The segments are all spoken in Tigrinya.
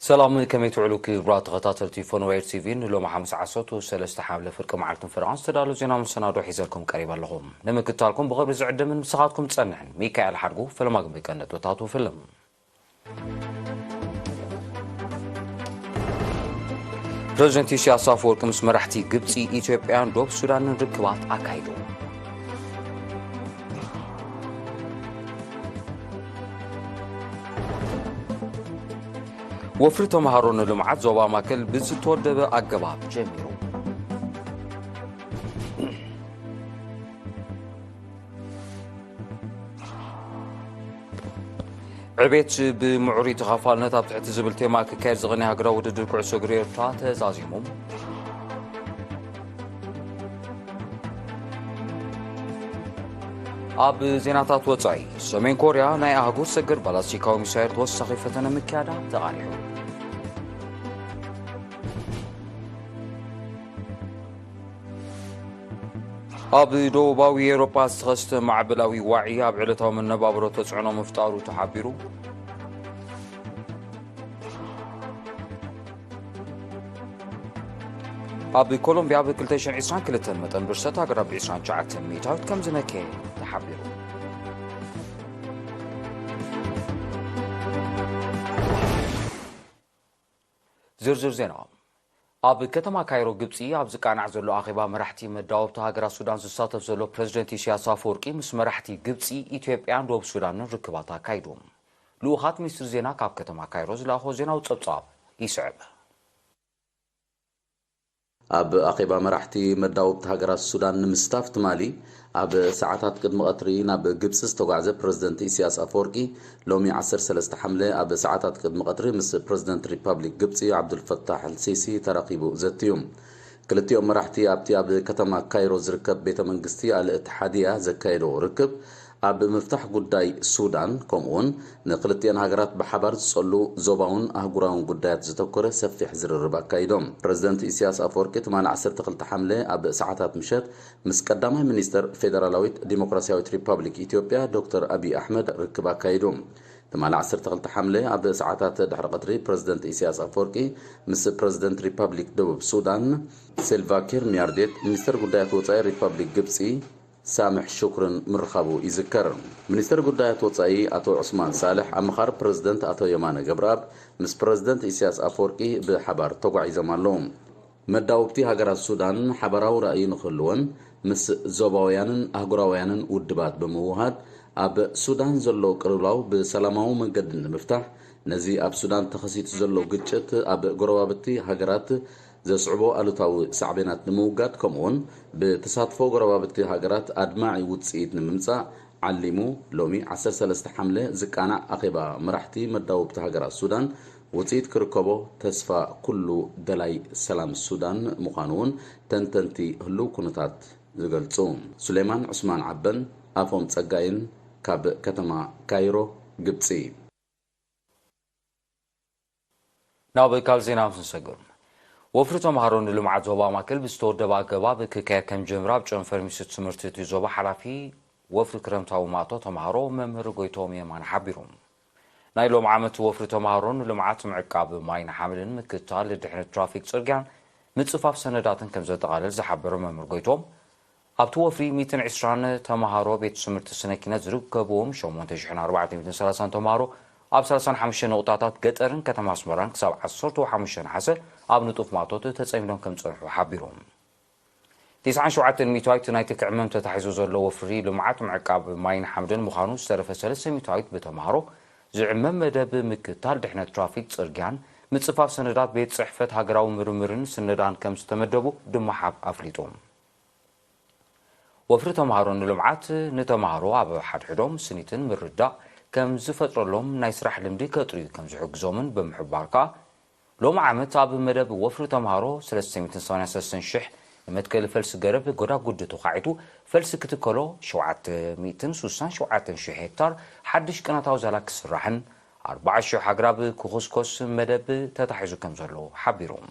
ሰላም፣ ከመይ ትውዕሉ ክቡራት ተኸታተልቲ ፎኖዌር ቲቪ? ንሎሚ ሓሙስ ዓሰርተ ሰለስተ ሓምለ ፍርቂ መዓልትን ፈረቓን ዝተዳለዉ ዜና መሰናዶ ሒዘልኩም ቀሪበ ኣለኹ። ንምክትታልኩም ብኽብሪ ዝዕድምን ምሳኻትኩም ዝጸንሕን ሚካኤል ሓድጉ። ፈለማ ግን ብቀንዲ ነጥብታቱ ፍልም። ፕረዚደንት ኢሳያስ ኣፈወርቂ ምስ መራሕቲ ግብጺ፣ ኢትዮጵያን ዶብ ሱዳንን ርክባት ኣካይዱ። ወፍሪ ተምሃሮ ንልምዓት ዞባ ማእከል ብዝተወደበ ኣገባብ ጀሚሩ። ዕቤት ብምዕሩይ ተኻፋልነት ኣብ ትሕቲ ዝብል ቴማ ክካየድ ዝቐነየ ሃገራዊ ውድድር ኩዕሶ እግሪ ኤርትራ ተዛዚሙ። ኣብ ዜናታት ወጻኢ፣ ሰሜን ኮርያ ናይ ኣህጉር ሰገር ባላስቲካዊ ሚሳይል ተወሳኺ ፈተነ ምክያዳ ተቓሊዑ። ኣብ ደቡባዊ ኤውሮጳ ዝተኸስተ ማዕበላዊ ዋዒ ኣብ ዕለታዊ መነባብሮ ተጽዕኖ ምፍጣሩ ተሓቢሩ። ኣብ ኮሎምቢያ ብ ክልተ ሽሕን ዕስራን ክልተን መጠን ብርሰት ኣግራብ ብ ዕስራን ትሽዓተን ሚእታዊት ከም ዝነከየ ተሓቢሩ። ዝርዝር ዜና። ኣብ ከተማ ካይሮ ግብጺ ኣብ ዝቃናዕ ዘሎ ኣኼባ መራሕቲ መዳወብቲ ሃገራት ሱዳን ዝሳተፍ ዘሎ ፕረዚደንት ኢሳያስ ኣፈወርቂ ምስ መራሕቲ ግብጺ፣ ኢትዮጵያን ደቡብ ሱዳንን ርክባት ኣካይዱ። ልኡኻት ሚኒስትሪ ዜና ካብ ከተማ ካይሮ ዝለኣኾ ዜናዊ ጸብጻብ ይስዕብ። ኣብ ኣኼባ መራሕቲ መዳውብቲ ሃገራት ሱዳን ንምስታፍ ትማሊ ኣብ ሰዓታት ቅድሚ ቀትሪ ናብ ግብጺ ዝተጓዕዘ ፕረዚደንት ኢሳያስ ኣፈወርቂ፣ ሎሚ ዓሰርተ ሰለስተ ሓምለ ኣብ ሰዓታት ቅድሚ ቀትሪ ምስ ፕረዚደንት ሪፓብሊክ ግብጺ ዓብዱልፈታሕ ኣልሲሲ ተራኺቡ ዘትዩ። ክልቲኦም መራሕቲ ኣብቲ ኣብ ከተማ ካይሮ ዝርከብ ቤተ መንግስቲ ኣልእትሓድያ ዘካየድዎ ርክብ፣ ኣብ ምፍታሕ ጉዳይ ሱዳን፣ ከምኡውን ንክልቲኣን ሃገራት ብሓባር ዝጸሉ ዞባውን ኣህጉራውን ጉዳያት ዘተኮረ ሰፊሕ ዝርርብ ኣካይዶም። ፕረዚደንት ኢሳያስ ኣፈወርቂ ትማሊ ዓሰርተ ክልተ ሓምለ ኣብ ሰዓታት ምሸት ምስ ቀዳማይ ሚኒስተር ፌደራላዊት ዲሞክራሲያዊት ሪፓብሊክ ኢትዮጵያ ዶክተር ኣቢይ ኣሕመድ ርክብ ኣካይዱ። ትማሊ ዓሰርተ ክልተ ሓምለ ኣብ ሰዓታት ድሕሪ ቀትሪ ፕረዚደንት ኢሳያስ ኣፈወርቂ ምስ ፕረዚደንት ሪፓብሊክ ደቡብ ሱዳን ሳልቫ ኪር ሚያርዴት፣ ሚኒስተር ጉዳያት ወጻኢ ሪፓብሊክ ግብጺ ሳምሕ ሹክርን ምርኻቡ ይዝከር። ሚኒስተር ጉዳያት ወጻኢ ኣቶ ዑስማን ሳልሕ፣ ኣመኻሪ ፕረዚደንት ኣቶ የማነ ገብረኣብ ምስ ፕረዚደንት ኢሳያስ ኣፈወርቂ ብሓባር ተጓዒዞም ኣለዉ። መዳውብቲ ሃገራት ሱዳን ሓባራዊ ራእይ ንኽህልወን ምስ ዞባውያንን ኣህጉራውያንን ውድባት ብምውሃድ፣ ኣብ ሱዳን ዘሎ ቅልውላው ብሰላማዊ መንገዲ ንምፍታሕ፣ ነዚ ኣብ ሱዳን ተኸሲቱ ዘሎ ግጭት ኣብ ጎረባብቲ ሃገራት ዘስዕቦ ኣሉታዊ ሳዕቤናት ንምውጋድ፣ ከምኡውን ብተሳትፎ ጎረባብቲ ሃገራት ኣድማዒ ውጽኢት ንምምጻእ ዓሊሙ፣ ሎሚ ዓሰርተ ሰለስተ ሓምለ ዝቃናዕ ኣኼባ መራሕቲ መዳውብቲ ሃገራት ሱዳን ውጽኢት ክርከቦ ተስፋ ኩሉ ደላይ ሰላም ሱዳን ምዃኑ እውን ተንተንቲ ህሉው ኩነታት ዝገልጹ። ሱሌማን ዑስማን ዓበን ኣፎም ጸጋይን ካብ ከተማ ካይሮ፣ ግብጺ። ናብ ካልእ ዜና ምስ ንሰግር፣ ወፍሪ ተምሃሮ ንልምዓት ዞባ ማእከል ብዝተወደበ ኣገባብ ክካየድ ከም ጀምር ኣብ ጨንፈር ሚኒስትሪ ትምህርቲ እቲ ዞባ ሓላፊ ወፍሪ ክረምታዊ ማእቶ ተምሃሮ መምህር ጎይቶም የማነ ሓቢሮም። ናይ ሎም ዓመት ወፍሪ ተምሃሮ ንልምዓት ምዕቃብ ማይን ሓመድን፣ ምክትታል ድሕነት ትራፊክ ጽርግያን ምጽፋፍ ሰነዳትን ከም ዘጠቓልል ዝሓበረ መምህር ጎይቶም፣ ኣብቲ ወፍሪ ሚእትን ዕስራን ተምሃሮ ቤት ትምህርቲ ስነ ኪነት ዝርከብዎም ሸሞንተ ሽሕን ኣርባዕተ ሚእትን ሰላሳን ተምሃሮ ኣብ ሰላሳን ሓሙሽተን ነቑጣታት ገጠርን ከተማ ኣስመራን ክሳብ ዓሰርተ ሓሙሽተ ነሓሰ ኣብ ንጡፍ ማእቶት ተጸሚዶም ከም ዝጸንሑ ሓቢሮም። ተስዓን ሸውዓተን ሚእታዊት ናይቲ ክዕመም ተታሒዙ ዘሎ ወፍሪ ልምዓት ምዕቃብ ማይን ሓመድን ምዃኑ፣ ዝተረፈ ሰለስተ ሚእታዊት ብተምሃሮ ዝዕመም መደብ ምክትታል ድሕነት ትራፊክ ጽርግያን ምጽፋፍ ሰነዳት ቤት ጽሕፈት ሃገራዊ ምርምርን ስነዳን ከም ዝተመደቡ ድማሓብ ኣፍሊጡ። ወፍሪ ተምሃሮ ንልምዓት ንተምሃሮ ኣብ ሓድሕዶም ስኒትን ምርዳእ ከም ዝፈጥረሎም ናይ ስራሕ ልምዲ ከጥርዩ ከም ዝሕግዞምን ብምሕባር ከኣ፣ ሎም ዓመት ኣብ መደብ ወፍሪ ተምሃሮ ሰለስተ ሚእትን ሰማንያን ሰለስተን ሽሕ ንመትከሊ ፈልሲ ገረብ ጎዳጉዲ ተዃዒቱ ፈልሲ ክትከሎ ሸውዓተ ሚእትን ስሳን ሸውዓተን ሽሕ ሄክታር ሓድሽ ቅናታዊ ዛላ ክስራሕን ኣርባዓ ሽሕ ኣግራብ ክኹስኮስ መደብ ተታሒዙ ከም ዘሎ ሓቢሮም።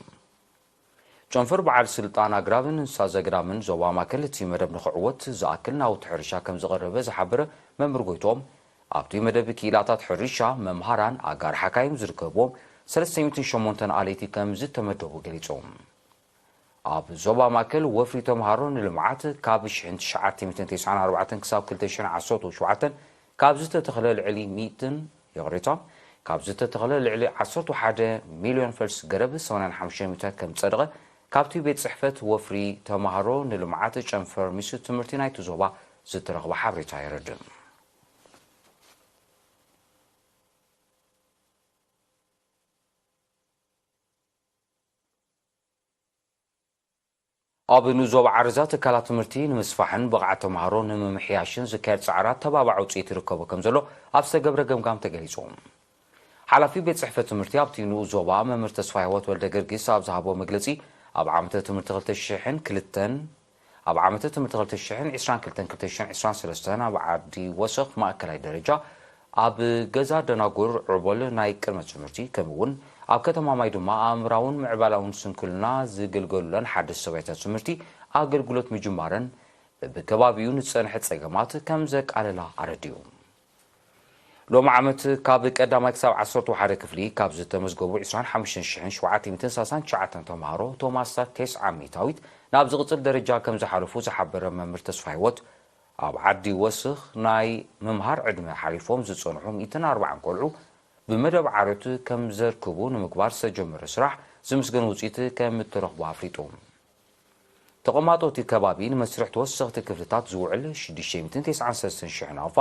ጨንፈር በዓል ስልጣን ኣግራብን እንስሳ ዘገዳምን ዞባ ማእከል እቲ መደብ ንኽዕወት ዝኣክል ናውቲ ሕርሻ ከም ዝቐረበ ዝሓበረ መምህር ጎይቶም፣ ኣብቲ መደብ ክኢላታት ሕርሻ፣ መምሃራን ኣጋር ሓካይም ዝርከብዎም ሰለስተ ሚእትን ሸሞንተን ኣለይቲ ከም ዝተመደቡ ገሊጾም። ኣብ ዞባ ማእከል ወፍሪ ተምሃሮ ንልምዓት ካብ ሽሕን ትሽዓተ ሚእትን ተስዓን ኣርባዕተን ክሳብ ክልተ ሽሕን ዓሰርተ ሸውዓተን ካብ ዝተተኽለ ልዕሊ ሚእትን፣ ይቕሬታ፣ ካብ ዝተተኽለ ልዕሊ ዓሰርተ ሓደ ሚልዮን ፈልሲ ገረብ ሰማንያን ሓሙሽተ ሚእታን ከም ጸደቐ ካብቲ ቤት ጽሕፈት ወፍሪ ተምሃሮ ንልምዓት ጨንፈር ሚኒስትሪ ትምህርቲ ናይቲ ዞባ ዝተረኽበ ሓበሬታ የረድእ። ኣብ ንኡስ ዞባ ዓረዛ ትካላት ትምህርቲ ንምስፋሕን ብቕዓት ተምሃሮ ንምምሕያሽን ዝካየድ ጻዕራት ተባባዕ ውጽኢት ይርከቦ ከም ዘሎ ኣብ ዝተገብረ ገምጋም ተገሊጹ። ሓላፊ ቤት ጽሕፈት ትምህርቲ ኣብቲ ንኡስ ዞባ መምህር ተስፋ ህይወት ወልደ ገርጊስ ኣብ ዝሃቦ መግለጺ፣ ኣብ ዓመተ ትምህርቲ ክልተ ሽሕን ክልተን ኣብ ዓመተ ትምህርቲ ክልተ ሽሕን ዕስራን ክልተን ክልተ ሽሕን ዕስራን ሰለስተን ኣብ ዓዲ ወሰኽ ማእከላይ ደረጃ ኣብ ገዛ ደናጉር ዕቦል ናይ ቅድመ ትምህርቲ፣ ከምኡ እውን ኣብ ከተማ ማይ ድማ ኣእምራውን ምዕባላውን ስንኩልና ዝግልገሉለን ሓደስቲ ኣብያተ ትምህርቲ ኣገልግሎት ምጅማረን በብከባቢኡ ንዝጸንሐ ጸገማት ከም ዘቃለላ ኣረዲኡ። ሎሚ ዓመት ካብ ቀዳማይ ክሳብ ዓሰርተ ሓደ ክፍሊ ካብ ዝተመዝገቡ ዕስራን ሓሙሽተን ሽሕን ሸውዓተ ሚእትን ሰላሳን ትሽዓተን ተምሃሮ እቶም ኣስታት ተስዓ ሚእታዊት ናብ ዝቕጽል ደረጃ ከም ዝሓለፉ ዝሓበረ መምህር ተስፋ ህይወት፣ ኣብ ዓዲ ወስኽ ናይ ምምሃር ዕድመ ሓሊፎም ዝጸንሑ ሚእትን ኣርባዓን ቆልዑ ብመደብ ዓርዮት ከም ዘርክቡ ንምግባር ዝተጀመረ ስራሕ ዝምስገን ውጽኢት ከም እተረኽቦ ኣፍሊጡ። ተቐማጦ እቲ ከባቢ ንመስርሕ ተወሰኽቲ ክፍልታት ዝውዕል ሽዱሽተ ሚእትን ተስዓን ሰለስተን ሽሕ ናቕፋ፣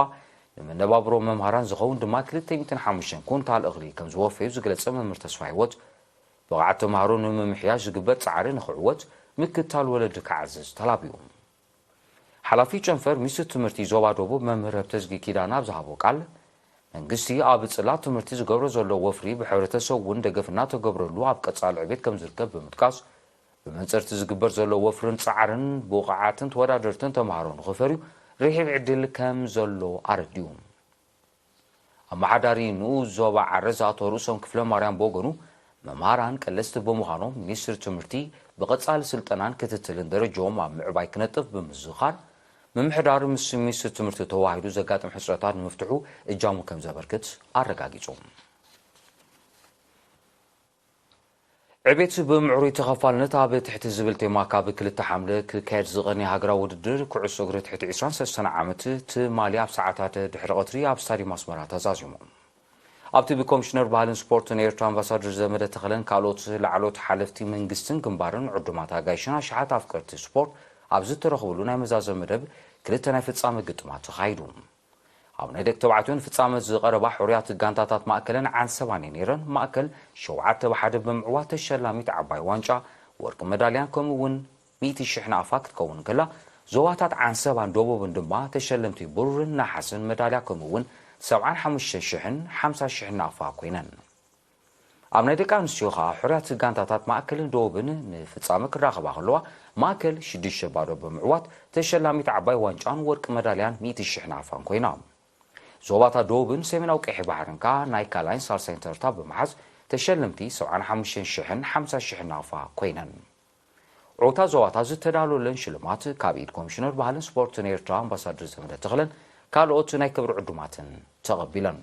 ንመነባብሮ መምሃራን ዝኸውን ድማ ክልተ ሚእትን ሓሙሽተን ኩንታል እኽሊ ከም ዝወፈዩ ዝገለጸ መምህር ተስፋ ህይወት፣ ብቕዓት ተምሃሮ ንምምሕያሽ ዝግበር ጻዕሪ ንኽዕወት ምክታል ወለዲ ክዓዝዝ ተላብዩ። ሓላፊ ጨንፈር ሚኒስትሪ ትምህርቲ ዞባ ደቡብ መምህር ሀብተዝጊ ኪዳነ ኣብ ዝሃቦ ቃል፣ መንግስቲ ኣብ ጽላት ትምህርቲ ዝገብሮ ዘሎ ወፍሪ ብሕብረተሰብ እውን ደገፍ እናተገብረሉ ኣብ ቀጻሊ ዕቤት ከም ዝርከብ ብምጥቃስ፣ ብመንጽርቲ ዝግበር ዘሎ ወፍርን ጻዕርን ብቑዓትን ተወዳደርትን ተምሃሮ ንኽፈርዩ ርሒብ ዕድል ከም ዘሎ ኣረዲኡ። ኣመሓዳሪ ንኡስ ዞባ ዓረዛ ኣቶ ርእሶም ክፍለ ማርያም ብወገኑ፣ መምሃራን ቀለስቲ ብምዃኖም ሚኒስትሪ ትምህርቲ ብቐጻሊ ስልጠናን ክትትልን ደረጃኦም ኣብ ምዕባይ ክነጥፍ ብምዝኻር፣ ምምሕዳር ምስ ሚኒስትሪ ትምህርቲ ተዋሂዱ ዘጋጥም ሕጽረታት ንምፍትሑ እጃሙ ከም ዘበርክት ኣረጋጊጹ። ዕቤት ብምዕሩይ ተኸፋልነት ኣብ ትሕቲ ዝብል ቴማ ካብ ክልተ ሓምለ ክካየድ ዝቐነየ ሃገራዊ ውድድር ኩዕሶ እግሪ ትሕቲ ዕስራን ሰለስተን ዓመት ትማሊ ኣብ ሰዓታት ድሕሪ ቀትሪ ኣብ ስታዲየም ኣስመራ ተዛዚሙ። ኣብቲ ብኮሚሽነር ባህልን ስፖርትን ኤርትራ ኣምባሳደር ዘመደ ተኽለን ካልኦት ላዕሎት ሓለፍቲ መንግስትን ግንባርን ዕዱማት ኣጋይሽን ኣሽሓት ኣፍቀርቲ ስፖርት ኣብ ዝተረኽብሉ ናይ መዛዘሚ መደብ ክልተ ናይ ፍጻመ ግጥማት ተኻይዱ። ኣብ ናይ ደቂ ተባዕትዮን ፍጻመ ዝቐረባ ሕሩያት ጋንታታት ማእከልን ዓንሰባን እየን ነይረን። ማእከል ሸውዓተ ብ ሓደ ብምዕዋት ተሸላሚት ዓባይ ዋንጫ፣ ወርቂ መዳልያን ከምኡ እውን ሚእቲ ሽሕ ናቕፋ ክትከውን እንከላ፣ ዞባታት ዓንሰባን ደቡብን ድማ ተሸለምቲ ብሩርን ነሓስን መዳልያ ከምኡ እውን ሰብዓን ሓሙሽተ ሽሕን ሓምሳ ሽሕን ናቕፋ ኮይነን። ኣብ ናይ ደቂ ኣንስትዮ ከኣ ሕሩያት ጋንታታት ማእከልን ደቡብን ንፍጻመ ክራኸባ ከለዋ፣ ማእከል ሽዱሽተ ባዶ ብምዕዋት ተሸላሚት ዓባይ ዋንጫን ወርቂ መዳልያን ሚእቲ ሽሕ ናቕፋን ኮይና። ዞባታት ደቡብን ሰሜናዊ ቀይሕ ባሕርን ከኣ ናይ ካልኣይን ሳልሳይን ተርታ ብምሓዝ ተሸለምቲ ሰብዓን ሓሙሽተ ሽሕን ሓምሳ ሽሕን ናቕፋ ኮይነን። ዕውታት ዞባታት ዝተዳለወለን ሽልማት ካብ ኢድ ኮሚሽነር ባህልን ስፖርትን ኤርትራ ኣምባሳደር ዘመደ ተኽለን ካልኦት ናይ ክብሪ ዕዱማትን ተቐቢለን።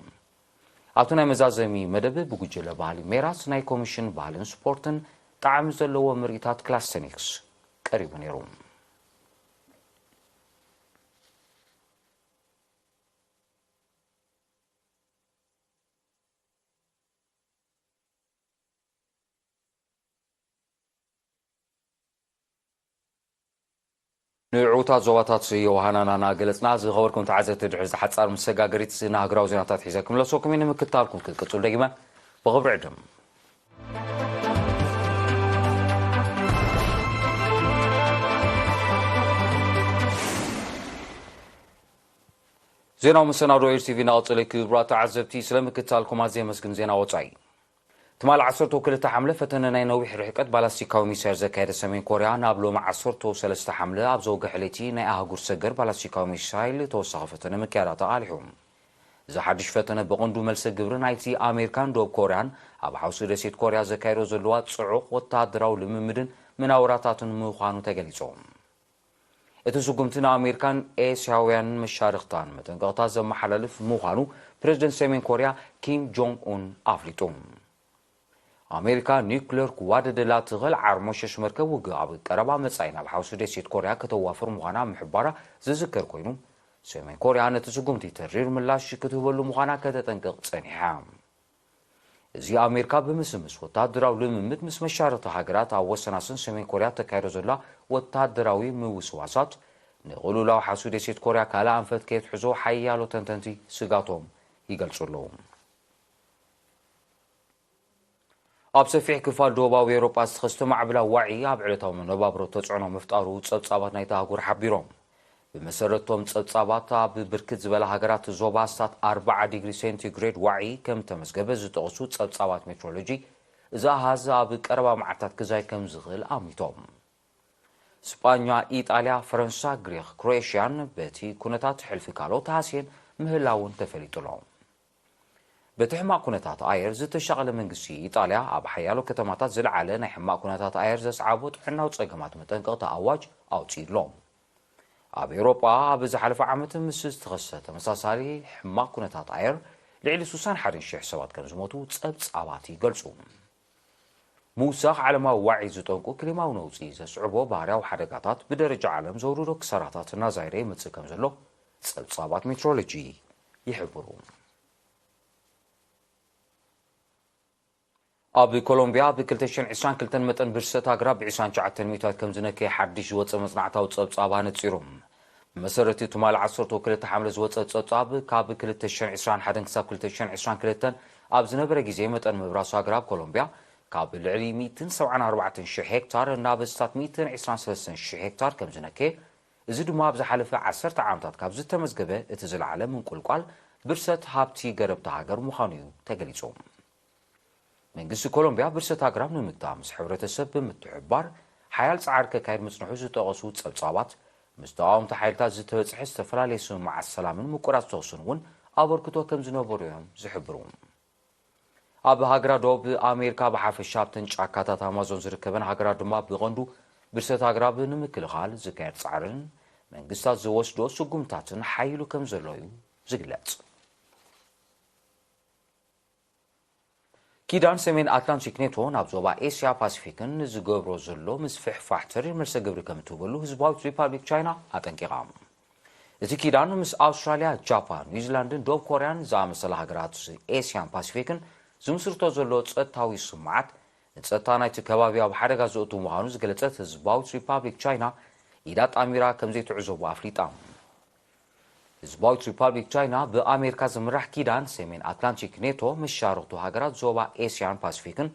ኣብቲ ናይ መዛዘሚ መደብ ብጉጅለ ባህሊ ሜራት ናይ ኮሚሽን ባህልን ስፖርትን ጣዕሚ ዘለዎ ምርኢታት ክላስተኒክስ ቀሪቡ ነይሩ። ንዕዉታት ዞባታት ዮሃናና እናገለጽና፣ ዝኸበርኩም ተዓዘብቲ፣ ድሕሪ ዝሓጻር መሰጋገሪት ንሃገራዊ ዜናታት ሒዘ ክምለሰኩም እየ። ንምክትታልኩም ክትቅጽሉ ደጊመ ብኽብሪ ዕድም። ዜናዊ መሰናዶ ኤር ቲቪ እናቐጸለ። ክቡራት ተዓዘብቲ፣ ስለ ምክትታልኩም ኣዝየ የመስግን። ዜና ወጻኢ። ትማሊ ዓሰርተ ክልተ ሓምለ ፈተነ ናይ ነዊሕ ርሕቀት ባላስቲካዊ ሚሳይል ዘካየደ ሰሜን ኮርያ፣ ናብ ሎሚ ዓሰርተ ሰለስተ ሓምለ ኣብ ዘውግሐ ለይቲ ናይ ኣህጉር ሰገር ባላስቲካዊ ሚሳይል ተወሳኺ ፈተነ ምክያዳ ተቓሊሑ። እዚ ሓድሽ ፈተነ ብቐንዱ መልሰ ግብሪ ናይቲ ኣሜሪካን ደቡብ ኮርያን ኣብ ሓውሲ ደሴት ኮርያ ዘካየዶ ዘለዋ ጽዑቕ ወተሃደራዊ ልምምድን መናውራታትን ምዃኑ ተገሊጹ። እቲ ስጉምቲ ንኣሜሪካን ኤስያውያን መሻርኽታን መጠንቀቕታ ዘመሓላልፍ ምዃኑ ፕሬዝደንት ሰሜን ኮርያ ኪም ጆንግ ኡን ኣፍሊጡ። ኣሜሪካ ኒውክሌር ክዋደደላ ትኽእል ዓርሞሸሽ መርከብ ውግእ ኣብ ቀረባ መጻኢ ናብ ሓውሲ ደሴት ኮርያ ከተዋፍር ምዃና ምሕባራ ዝዝከር ኮይኑ፣ ሰሜን ኮርያ ነቲ ስጉምቲ ተሪር ምላሽ ክትህበሉ ምዃና ከተጠንቅቕ ጸኒሓ። እዚ ኣሜሪካ ብምስምስ ወተሃደራዊ ልምምድ ምስ መሻርኽቲ ሃገራት ኣብ ወሰናስን ሰሜን ኮርያ ተካይዶ ዘላ ወተሃደራዊ ምውስዋሳት ንቕልውላው ሓሱ ደሴት ኮርያ ካልእ ኣንፈት ከየትሕዞ ሓያሎ ተንተንቲ ስጋቶም ይገልጹ ኣለዉ። ኣብ ሰፊሕ ክፋል ደቡባዊ ኤውሮጳ ዝተኸስተ ማዕበላዊ ዋዒ ኣብ ዕለታዊ መነባብሮ ተጽዕኖ ምፍጣሩ ጸብጻባት ናይቲ ኣህጉር ሓቢሮም። ብመሰረቶም ጸብጻባት ኣብ ብርክት ዝበላ ሃገራት ዞባ ኣስታት ኣርብዓ ዲግሪ ሴንቲግሬድ ዋዒ ከም ተመዝገበ ዝጠቕሱ ጸብጻባት ሜትሮሎጂ፣ እዚ ኣሃዝ ኣብ ቀረባ መዓልታት ክዛይ ከም ዝኽእል ኣሚቶም። ስጳኛ፣ ኢጣልያ፣ ፈረንሳ፣ ግሪኽ፣ ክሮኤሽያን በቲ ኩነታት ሕልፊ ካልኦት ተሃስየን ምህላውን ተፈሊጡ ኣሎ። በቲ ሕማቕ ኩነታት ኣየር ዝተሻቐለ መንግስቲ ኢጣልያ ኣብ ሓያሎ ከተማታት ዝለዓለ ናይ ሕማቕ ኩነታት ኣየር ዘስዓቦ ጥዕናዊ ጸገማት መጠንቀቕታ ኣዋጅ ኣውጺኡ ኣሎ። ኣብ ኤውሮጳ ኣብ ዝሓለፈ ዓመት ምስ ዝተኸሰተ ተመሳሳሊ ሕማቕ ኩነታት ኣየር ልዕሊ ስሳን ሓደን ሽሕ ሰባት ከም ዝሞቱ ጸብጻባት ይገልጹ። ምውሳኽ ዓለማዊ ዋዒ ዝጠንቁ ክሊማዊ ነውጺ ዘስዕቦ ባህርያዊ ሓደጋታት ብደረጃ ዓለም ዘውርዶ ክሳራታት እናዛይደ ይመጽእ ከም ዘሎ ጸብጻባት ሜትሮሎጂ ይሕብሩ። ኣብ ኮሎምቢያ ብ ክልተ ሽሕን ዕስራን ክልተን መጠን ብርሰት ኣግራብ ብ ዕስራን ትሽዓተን ሚእታዊት ከም ዝነከየ ሓድሽ ዝወጸ መጽናዕታዊ ጸብጻብ ኣነጺሩ። ብመሰረት ትማሊ ዓሰርተ ክልተ ሓምለ ዝወጸ ጸብጻብ፣ ካብ ክልተ ሽሕን ዕስራን ሓደን ክሳብ ክልተ ሽሕን ዕስራን ክልተን ኣብ ዝነበረ ግዜ መጠን ምብራስ ኣግራብ ኮሎምቢያ ካብ ልዕሊ ሚእትን ሰብዓን ኣርባዕተን ሽሕ ሄክታር ናብ ኣስታት ሚእትን ዕስራን ሰለስተን ሽሕ ሄክታር ከም ዝነከየ፣ እዚ ድማ ኣብ ዝሓለፈ ዓሰርተ ዓመታት ካብ ዝተመዝገበ እቲ ዝለዓለ ምንቁልቋል ብርሰት ሃብቲ ገረብቲ ሃገር ምዃኑ እዩ ተገሊጹ። መንግስቲ ኮሎምቢያ ብርሰት ኣግራብ ንምግታእ ምስ ሕብረተሰብ ብምትሕብባር ሓያል ጻዕሪ ከካይድ ምጽንሑ ዝጠቐሱ ጸብጻባት፣ ምስ ተቓወምቲ ሓይልታት ዝተበጽሐ ዝተፈላለየ ስምምዓት ሰላምን ምቁራጽ ተኹስን እውን ኣበርክቶ ከም ዝነበሩ እዮም ዝሕብሩ። ኣብ ሃገራት ደቡብ ኣሜሪካ ብሓፈሻ ኣብተን ጫካታት ኣማዞን ዝርከበን ሃገራት ድማ ብቐንዱ ብርሰት ኣግራብ ንምክልኻል ዝካየድ ጻዕርን መንግስታት ዝወስዶ ስጉምታትን ሓይሉ ከም ዘሎ እዩ ዝግለጽ። ኪዳን ሰሜን ኣትላንቲክ ኔቶ ናብ ዞባ ኤስያ ፓሲፊክን ዝገብሮ ዘሎ ምስፍሕፋሕ ተሪር መልሰ ግብሪ ከም እትህበሉ ህዝባዊት ሪፓብሊክ ቻይና ኣጠንቂቓ። እቲ ኪዳን ምስ ኣውስትራልያ፣ ጃፓን፣ ኒውዚላንድን ደቡብ ኮርያን ዝኣመሰላ ሃገራት ኤስያን ፓሲፊክን ዝምስርቶ ዘሎ ጸጥታዊ ስምዓት፣ ንጸጥታ ናይቲ ከባቢ ኣብ ሓደጋ ዘእቱ ምዃኑ ዝገለጸት ህዝባዊት ሪፓብሊክ ቻይና፣ ኢዳ ጣሚራ ከም ዘይትዕዘቦ ኣፍሊጣ። ህዝባዊት ሪፓብሊክ ቻይና ብኣሜሪካ ዝምራሕ ኪዳን ሰሜን ኣትላንቲክ ኔቶ፣ መሻርኽቱ ሃገራት ዞባ ኤስያን ፓሲፊክን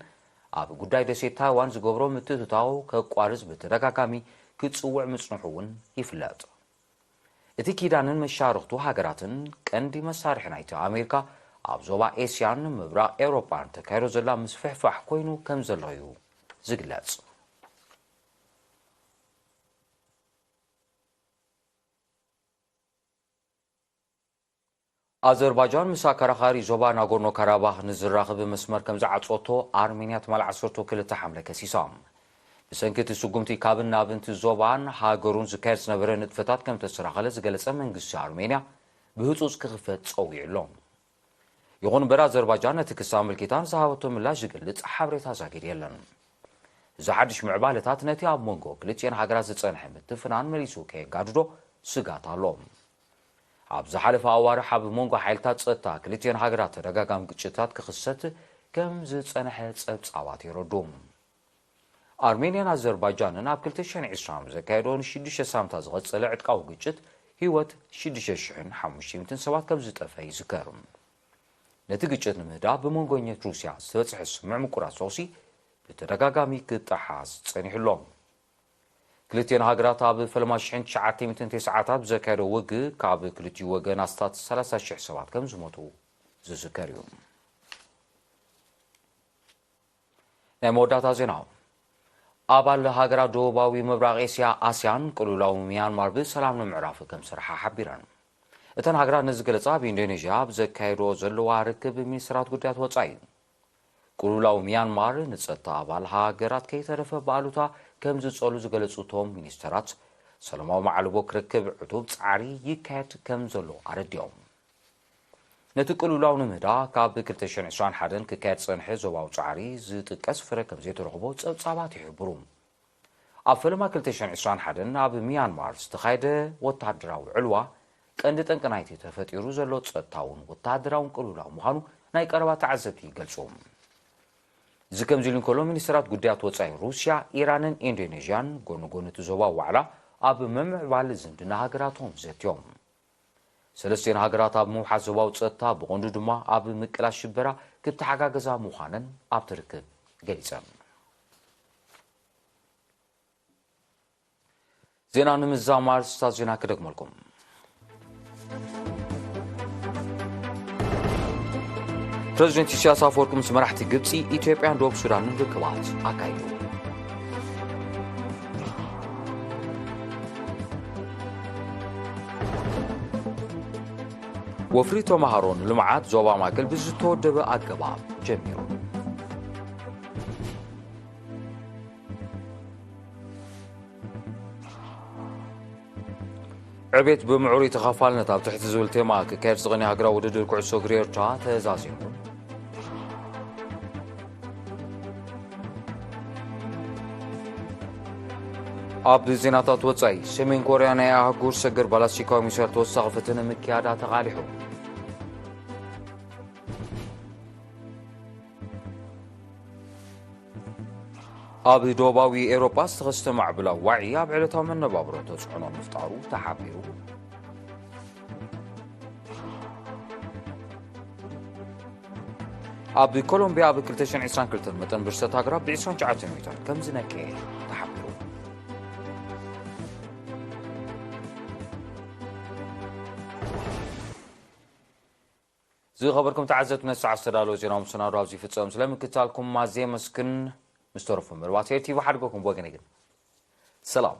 ኣብ ጉዳይ ደሴት ታይዋን ዝገብሮ ምትእትታው ከቋርጽ ብተደጋጋሚ ክጽውዕ ምጽንሑ እውን ይፍለጥ። እቲ ኪዳንን መሻርኽቱ ሃገራትን ቀንዲ መሳርሒ ናይቲ ኣሜሪካ ኣብ ዞባ ኤስያን ምብራቕ ኤውሮጳን ተካይዶ ዘላ ምስፍሕፋሕ ኮይኑ ከም ዘሎ እዩ ዝግለጽ። ኣዘርባጃን ምስ ኣከራኻሪ ዞባ ናጎርኖ ካራባኽ ንዝራኸብ መስመር ከም ዝዓጸቶ ኣርሜንያ ትማል ዓሰርተ ክልተ ሓምለ ከሲሳ። ብሰንኪ እቲ ስጉምቲ ካብን ናብን እቲ ዞባን ሃገሩን ዝካየድ ዝነበረ ንጥፈታት ከም ተሰራኸለ ዝገለጸ መንግስቲ ኣርሜንያ፣ ብህጹጽ ክኽፈት ጸዊዑ ኣሎ። ይኹን እምበር፣ ኣዘርባጃን ነቲ ክሲ ኣመልኪታ ንዝሃበቶ ምላሽ ዝገልጽ ሓበሬታ ዛጊድ የለን። እዚ ሓድሽ ምዕባለታት ነቲ ኣብ መንጎ ክልቲኤን ሃገራት ዝጸንሐ ምትፍናን መሊሱ ከየጋድዶ ስጋት ኣሎ። ኣብ ዝሓለፈ ኣዋርሕ ኣብ መንጎ ሓይልታት ጸጥታ ክልቲኤን ሃገራት ተደጋጋሚ ግጭታት ክኽሰት ከም ዝጸንሐ ጸብጻባት የረድኡ። ኣርሜንያን ኣዘርባጃንን ኣብ ክልተ ሽሕን ዕስራን ኣብ ዘካየዶ ንሽዱሽተ ሳምንታት ዝቐጸለ ዕጥቃዊ ግጭት ህይወት ሽዱሽተ ሽሕን ሓሙሽተ ሚእትን ሰባት ከም ዝጠፍአ ይዝከር። ነቲ ግጭት ንምህዳእ ብመንጎኘት ሩስያ ዝተበጽሐ ስምምዕ ምቁራጽ ተኹሲ ብተደጋጋሚ ክጠሓስ ጸኒሑ ኣሎ። ክልቲኤን ሃገራት ኣብ ፈለማ ሽሕን ትሽዓተ ሚእትን ተስዓታት ብዘካየዶ ውግእ ካብ ክልቲኡ ወገን ኣስታት ሰላሳ ሽሕ ሰባት ከም ዝሞቱ ዝዝከር እዩ። ናይ መወዳእታ ዜና። ኣባል ሃገራት ደቡባዊ ምብራቕ ኤስያ፣ ኣስያን፣ ቅልውላው ሚያንማር ብሰላም ንምዕራፍ ከም ዝሰርሓ ሓቢረን። እተን ሃገራት ነዚ ዝገለጻ ኣብ ኢንዶኔዥያ ኣብ ዘካየድኦ ዘለዋ ርክብ ሚኒስትራት ጉዳያት ወጻኢ እዩ። ቅልውላው ሚያንማር ንጸጥታ ኣባል ሃገራት ከይተረፈ ብኣሉታ ከም ዝጸሉ ዝገለጹ እቶም ሚኒስተራት፣ ሰላማዊ መዓልቦ ክረክብ ዕቱብ ጻዕሪ ይካየድ ከም ዘሎ ኣረዲኦም። ነቲ ቅልውላው ንምህዳ ካብ ክልተ ሽሕን ዕስራን ሓደን ክካየድ ዝጸንሐ ዞባዊ ጻዕሪ ዝጥቀስ ፍረ ከም ዘይተረኽቦ ጸብጻባት ይሕብሩ። ኣብ ፈለማ ክልተ ሽሕን ዕስራን ሓደን ኣብ ሚያንማር ዝተኻየደ ወተሃደራዊ ዕልዋ ቀንዲ ጠንቂ ናይቲ ተፈጢሩ ዘሎ ጸጥታውን ወተሃደራውን ቅልውላው ምዃኑ ናይ ቀረባ ተዓዘብቲ ይገልጹ። እዚ ከምዚ ኢሉ እንከሎ፣ ሚኒስተራት ጉዳያት ወጻኢ ሩስያ፣ ኢራንን ኢንዶኔዥያን ጎኒ ጎኒ እቲ ዞባዊ ዋዕላ ኣብ ምምዕባል ዝምድና ሃገራቶም ዘትዮም። ሰለስቲኦን ሃገራት ኣብ ምውሓስ ዞባዊ ጸጥታ፣ ብቐንዱ ድማ ኣብ ምቅላስ ሽበራ ክተሓጋገዛ ምዃነን ኣብቲ ርክብ ገሊጸን። ዜና ንምዝዛም ኣርእስታት ዜና ክደግመልኩም። ፕረዚደንት ኢሳያስ ኣፈወርቂ ምስ መራሕቲ ግብጺ፣ ኢትዮጵያን ደቡብ ሱዳንን ርክባት ኣካይዱ። ወፍሪ ተመሃሮ ንልምዓት ዞባ ማእከል ብዝተወደበ ኣገባብ ጀሚሩ። ዕቤት ብምዕሩይ ተኻፋልነት ኣብ ትሕቲ ዝብል ቴማ ክካየድ ዝቐነየ ሃገራዊ ውድድር ኩዕሶ እግሪ ኤርትራ ተዛዚሙ። ኣብ ዜናታት ወጻኢ፣ ሰሜን ኮርያ ናይ ኣህጉር ሰገር ባላስቲካዊ ሚሳይል ተወሳኺ ፈተነ ምክያዳ ተቓሊሑ። ኣብ ደቡባዊ ኤውሮጳ ዝተኸስተ ማዕበላዊ ዋዒ ኣብ ዕለታዊ መነባብሮ ተጽዕኖ ምፍጣሩ ተሓቢሩ። ኣብ ኮሎምቢያ ኣብ ክልተ ሽሕን ዕስራን ክልተን መጠን ብርሰት ኣግራብ ብ ዕስራን ትሽዓተን ሚእታን ከም ዝነከየ ተሓቢሩ። ዝኸበርኩም ተዓዘብቲ፣ ነቲ ሰዓት ዝተዳለወ ዜናዊ መሰናዶ ኣብዚ ይፍጸም። ስለ ምክትታልኩም ኣዝየ የመስግን። ምስ ተረፉ መርባት ኤር ቲቪ ሓድገኩም ብወገነይ ግን ሰላም።